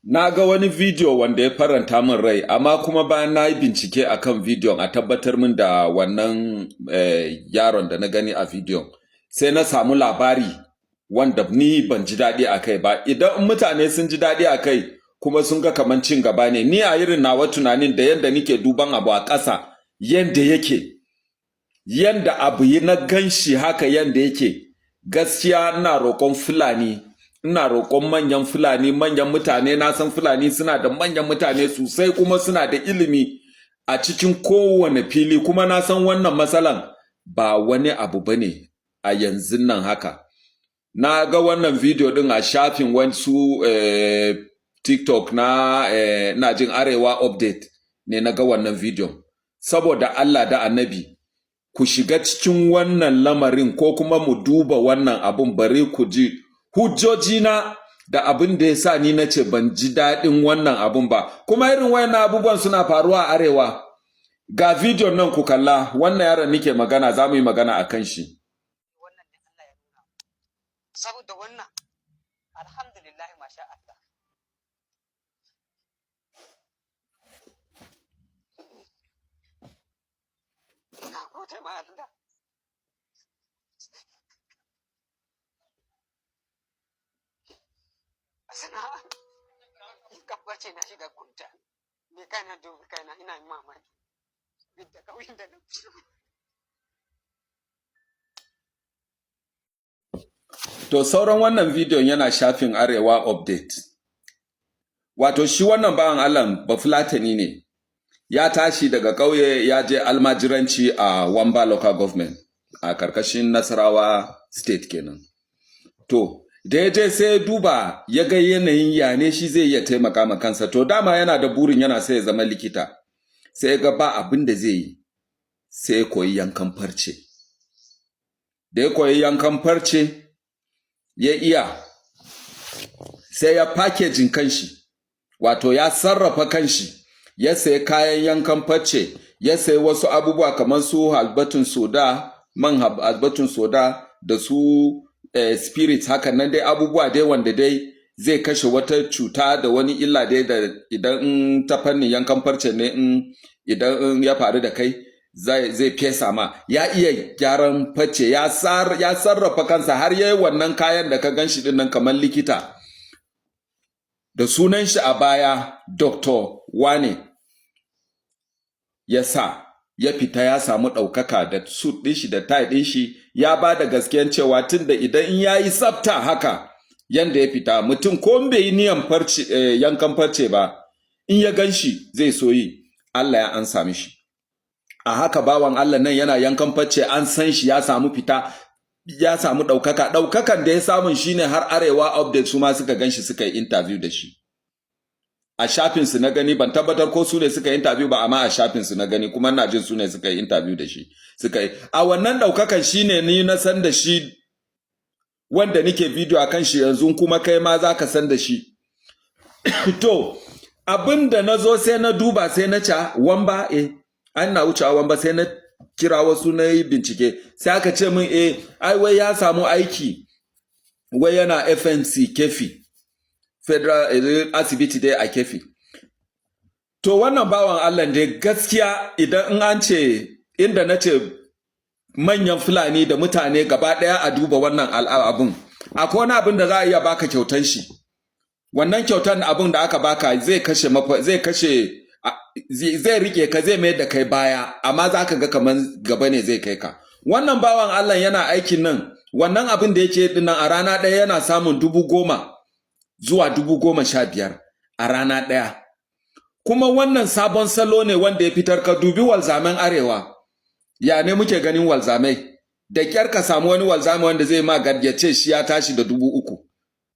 Na ga wani bidiyo wanda ya faranta min rai, amma kuma bayan na yi bincike akan bidiyon a tabbatar min da wannan yaron da na gani a bidiyon, sai na samu labari wanda ni ban ji daɗi a kai ba. Idan mutane sun ji daɗi a kai kuma sun ga kaman cin gaba ne, ni a irin nawa tunanin da yanda nike duban abu a ƙasa yanda yake, yanda abu yi na ganshi haka yanda yake, gaskiya ina roƙon Fulani, ina roƙon manyan Fulani, manyan mutane. Na san Fulani suna da manyan mutane sosai kuma suna da ilimi a cikin kowane fili, kuma na san wannan matsalan ba wani abu bane a yanzun nan haka. Na ga wannan bidiyo din a shafin wasu TikTok na ina jin Arewa Update ne na ga wannan bidiyon. Saboda Allah da Annabi, ku shiga cikin wannan lamarin ko kuma mu duba wannan abun, bare ku ji hujjojina da abin da ya sa ni na ce ban ji daɗin wannan abun ba. Kuma irin wayannan abubuwan suna faruwa a arewa. Ga bidiyon nan ku kalla, wannan yaron nike magana, za mu yi magana a kan shi. Wannan ne Allah ya nuna. Saboda wannan, alhamdulillah, masha Allah. Na gode ma Allah. Sana'a in kabbace na shiga kunta. Ni kaina dubi kaina ina yin mamaki. Duk da ƙauyen da na fito. To, sauran wannan bidiyon yana shafin Arewa Update. Wato shi wannan bawan Allah Bafulatani ne, ya tashi daga ƙauye ya je almajiranci a Wamba Local Government a karkashin Nasarawa State kenan. To, da ya je sai ya duba ya ga yanayin yane shi zai iya taimaka ma kansa. To, dama yana da burin yana sai ya zama likita. Sai ya ga ba abin da zai yi, sai ya koyi yankan farce. Da ya koyi yankan farce, ya iya, sai ya packaging kanshi, wato ya sarrafa kanshi, ya sayi kayan yankan farce, ya sayi wasu abubuwa kamar su halbatun soda, man halbatun soda da su spirit, hakan nan dai, abubuwa dai wanda dai zai kashe wata cuta da wani illa dai da idan ta fannin yankan farce ne, in idan ya faru da kai zai fesa ma. Ya iya gyaran farce, ya sarrafa kansa har yayi wannan kayan da ka ganshi din nan kamar likita. Da sunan shi a baya, Dr. Wane, ya sa ya fita, ya samu ɗaukaka da suit ɗin shi da tie ɗin shi. Ya ba da gaskiyan cewa tunda idan in ya yi tsafta haka yanda ya fita, mutum ko bai yi niyan farce, yankan farce ba, in ya gan shi zai so yi. Allah ya ansa mishi. A haka bawan Allah nan yana yankan farce, an san shi, ya samu fita, ya samu ɗaukaka. Ɗaukakan da ya samu shine har Arewa Update su ma suka gan shi, suka yi interview da shi. A shafinsu na gani, ban tabbatar ko su ne suka yi interview ba, amma a shafinsu na gani, kuma ina jin su ne suka yi interview da shi. Suka yi a wannan ɗaukakan shine ni na san da shi, wanda nike video akan shi yanzu, kuma kai ma za ka san da shi. To, abin da na zo sai na duba, sai na ca Wamba, an na wucewa Wamba, sai na kira wasu na yi bincike, sai aka ce min ai wai ya samu aiki, wai yana FMC Keffi, Federal Asibiti dai a Keffi. To, wannan bawan Allah dai gaskiya, idan in an ce inda na ce manyan Fulani da mutane gaba ɗaya a duba wannan abun, akwai wani abin da za a iya baka kyautan shi. Wannan kyautan abin da aka baka zai kashe, zai kashe, zai rike ka, zai mayar da kai baya, amma za ka ga kaman gaba ne zai kai ka. Wannan bawan Allah yana aikin nan, wannan abin da yake dinnan, a rana ɗaya yana samun 10,000 zuwa 15,000 a rana ɗaya. Kuma wannan sabon salo ne wanda ya fitar. Ka dubi walzamen arewa, ya ne muke ganin walzamai? Da kyar ka samu wani walzami wanda zai ma ya ce shi ya tashi da 3,000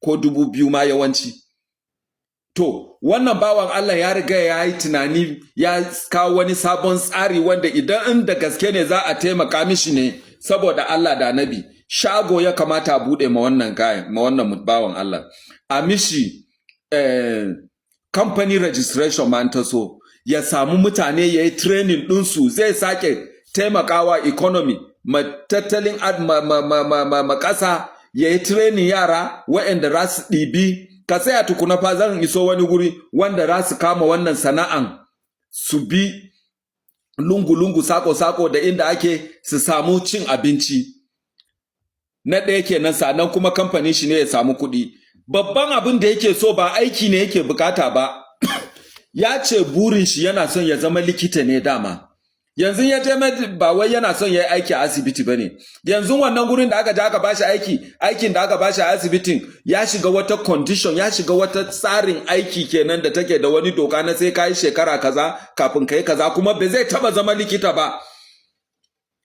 ko 2,000 ma yawanci. To, wannan bawan Allah ya riga ya yi tunani, ya kawo wani sabon tsari wanda idan in da gaske ne za a taimaka mishi ne saboda Allah da Nabi, shago ya kamata a buɗe ma wannan guy, ma wannan bawan Allah. A mishi company registration ma ta so, ya samu mutane ya yi training ɗinsu, zai sake taimakawa economy, ma tattalin ma ƙasa, ya yi training yara waɗanda za su ɗibi Ka tsaya tukuna fa, zan iso wani guri wanda za su kama wannan sana'an, su bi lungu-lungu, sako-sako da inda ake su samu cin abinci. Na ɗaya kenan. Sannan kuma kamfanin shi ne ya samu kuɗi. Babban abin da yake so ba aiki ne yake bukata ba. Ya ce burin shi yana son ya zama likita ne dama. Yanzu ya je, ba wai yana son ya yi aiki a asibiti ba ne. Yanzu wannan gurin da aka je aka bashi aiki, aikin da aka bashi a asibitin, ya shiga wata condition, ya shiga wata tsarin aiki kenan da take da wani doka na sai ka yi shekara kaza kafin ka yi kaza, kuma ba zai taba zama likita ba.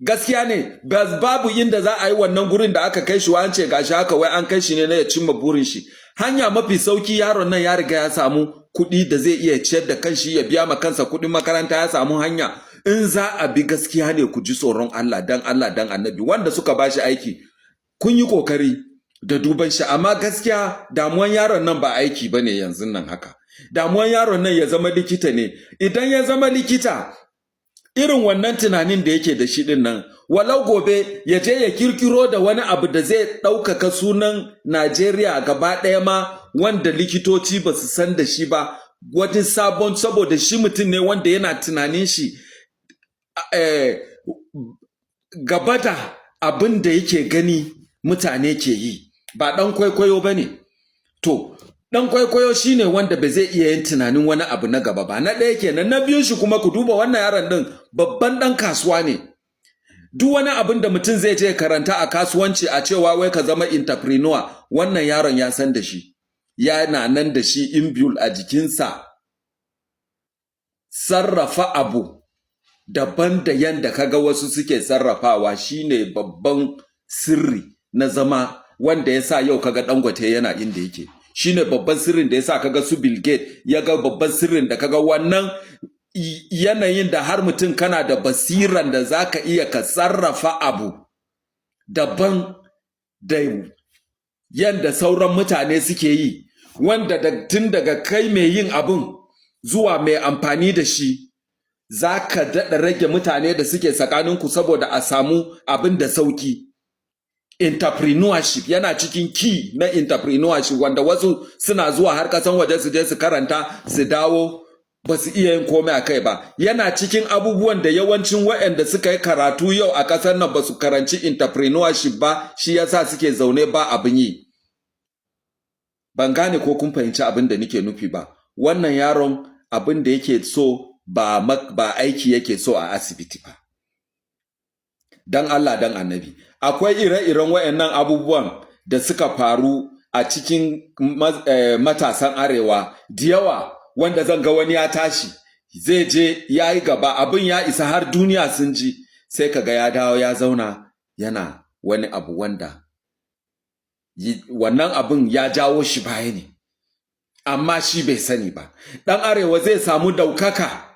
Gaskiya ne, babu inda za a yi wannan gurin da aka kai shi wa an ce gashi haka, wai an kai shi ne na ya cimma burin shi. Hanya mafi sauki, yaron nan ya riga ya samu kuɗi da zai iya ciyar da kanshi, ya biya ma kansa kuɗin makaranta, ya samu hanya. In za a bi gaskiya ne, ku ji tsoron Allah, dan Allah dan Annabi, wanda suka bashi aiki, kun yi kokari da duban shi, amma gaskiya damuwan yaron nan ba aiki bane yanzu nan haka. Damuwan yaron nan ya zama likita ne. Idan ya zama likita, irin wannan tunanin da yake da shi din nan, walau gobe ya je ya kirkiro da wani abu da zai ɗaukaka sunan Najeriya gaba ɗaya ma, wanda likitoci ba su san da shi ba, wani sabon, saboda shi mutum ne wanda yana tunanin shi gaba da abin da yake gani mutane ke yi. Ba ɗan kwaikwayo ba ne. To, ɗan kwaikwayo shine wanda ba zai iya yin tunanin wani abu na gaba ba. Na ɗaya kenan. Na biyun shi kuma, ku duba wannan yaron ɗin, babban ɗan kasuwa ne. Duk wani abin da mutum zai je karanta a kasuwanci, a cewa wai ka zama entrepreneur, wannan yaron ya san da shi, yana nan da shi inbuilt a jikinsa. Sarrafa abu daban da yanda kaga wasu suke sarrafawa shine babban sirri na zama wanda ya sa yau kaga Dangote yana inda yake. Shine babban sirrin da ya sa kaga su Bill Gates ya ga babban sirrin da kaga wannan yanayin da har mutum kana da basiran da zaka iya ka sarrafa abu daban da yanda sauran mutane suke yi, wanda tun daga kai mai yin abun zuwa mai amfani da shi, za ka daɗa rage mutane da suke tsakaninku saboda a samu abin da sauki. Entrepreneurship yana cikin key na entrepreneurship, wanda wasu suna zuwa har kasan waje su je su karanta, su dawo ba su iya yin komai a kai ba. Yana cikin abubuwan da yawancin waɗanda suka yi karatu yau a ƙasar nan ba su karanci entrepreneurship ba, shi yasa suke zaune ba abin yi. Ban gane ko kun fahimci abin da nake nufi ba. Wannan yaron, abin da yake so ba aiki yake so a asibiti ba. Dan Allah dan Annabi, akwai ire-iren wayannan abubuwan da suka faru a cikin matasan arewa da yawa, wanda zan ga wani ya tashi zai je ya yi gaba, abin ya isa har duniya sun ji, sai kaga ya dawo ya zauna yana wani abu wanda wannan abin ya jawo shi baya ne, amma shi bai sani ba. Ɗan arewa zai samu daukaka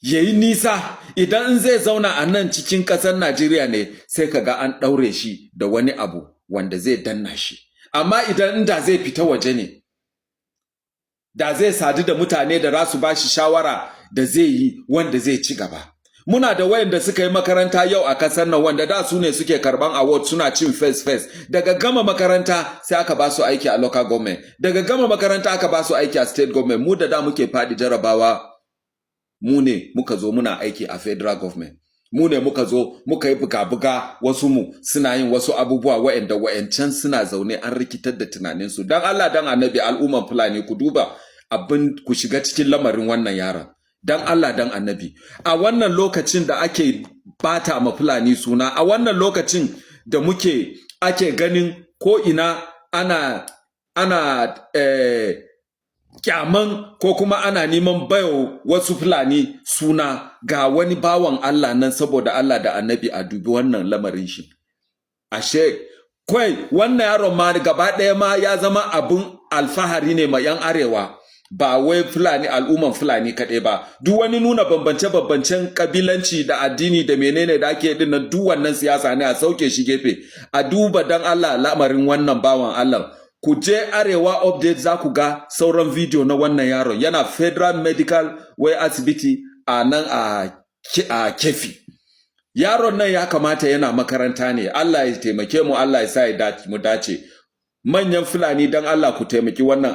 ya yi nisa idan in zai zauna a nan cikin ƙasar Najeriya ne, sai ka ga an ɗaure shi da wani abu wanda zai danna shi. Amma idan inda zai fita waje ne, da zai sadu da mutane da za su ba shi shawara da zai yi wanda zai ci gaba. Muna da wayanda suka yi makaranta yau a kasar nan, wanda da su ne suke karban award, suna cin first first. Daga gama makaranta sai aka ba su aiki a local government, daga gama makaranta aka ba su aiki a state government. Mu da da muke faɗi jarabawa, mu ne muka zo muna aiki a federal government. Mu ne muka zo muka yi buga-buga, wasu mu suna yin wasu abubuwa wa'anda wa'ancan suna zaune an rikitar da tunaninsu. Dan Allah dan Annabi, al'umman Fulani, ku duba abin, ku shiga cikin lamarin wannan yaron. Dan Allah dan Annabi, a wannan lokacin da ake bata ma Fulani suna, a wannan lokacin da muke ake ganin ko ina ana kyaman ko kuma ana neman bayo wasu Fulani suna, ga wani bawan Allah nan, saboda Allah da Annabi a dubi wannan lamarin shi. Ashe kwai wannan yaron ma gaba ɗaya ma ya zama abun alfahari ne ma 'yan arewa, ba wai Fulani, al'umman Fulani kaɗai ba. Duk wani nuna bambance-bambancen kabilanci da addini da menene da ake din nan, duk wannan siyasa ne, a sauke shi gefe, a duba dan Allah lamarin wannan bawan Allah. Ku je Arewa Update, za ku ga sauran video na wannan yaron. Yana Federal Medical wai asibiti a nan a Kefi. Yaron nan ya kamata yana makaranta ne. Allah ya taimake mu, Allah ya sa mu dace. Manyan Fulani, don Allah ku taimaki wannan.